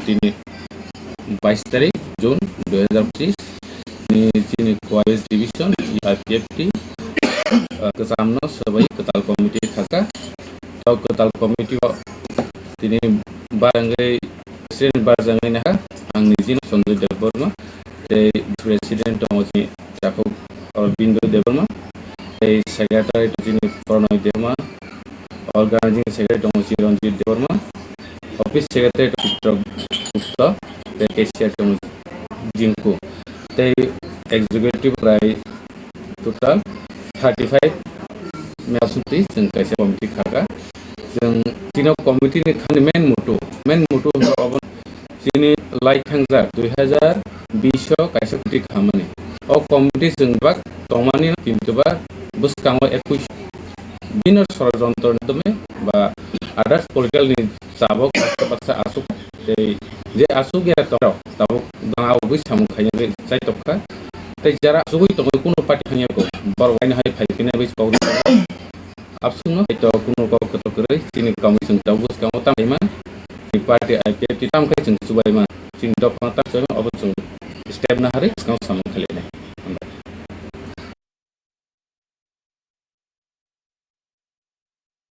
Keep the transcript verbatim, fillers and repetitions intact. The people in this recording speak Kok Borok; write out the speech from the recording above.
chini bais tarik June dui hazar pochis ni chini Kowai West Division I P F T, ah, kwchamno swbai kwtal committee khaka. Tei kwtal committee o tini barangwi president barjangwi naha ang nijino Sanjoy Debbarma, tei president tongo chini Chakhuk Aurobindo Debbarma, tei secretary to chini Pronoy Debbarma, organizing secretary tongo Chiranjit Debbarma, office secretary to Chitra Gupta, tei cashier tongo Jinku, tei executive prai total thirty five member swnti chwng kaisa committee khaka. Chwng chini committee ni khani main motto, main motto wngkha obo chini lai thangjak dui hazar bish o kaisa committee khamani. O committee chwng bak tongmani kintu ba bwskango ekush bino sorojontro ni tome ba others political ni chabok baksa baksa asuk tei je asuk ya torok tabuk bang abugwi samung khaina bai chai tokkha. Tei jara asugwi tongwi kuno party thangya ko borok waini hai phai phina bai kok absukno hai to kuno kok kotor kwrwi chini committee chwng tabuk bwskango tamo man. Ni party I P F T tam khai chwng chubai man. Chini dophano tam chubai man, obo chwng step na hari bwskango samung khainai.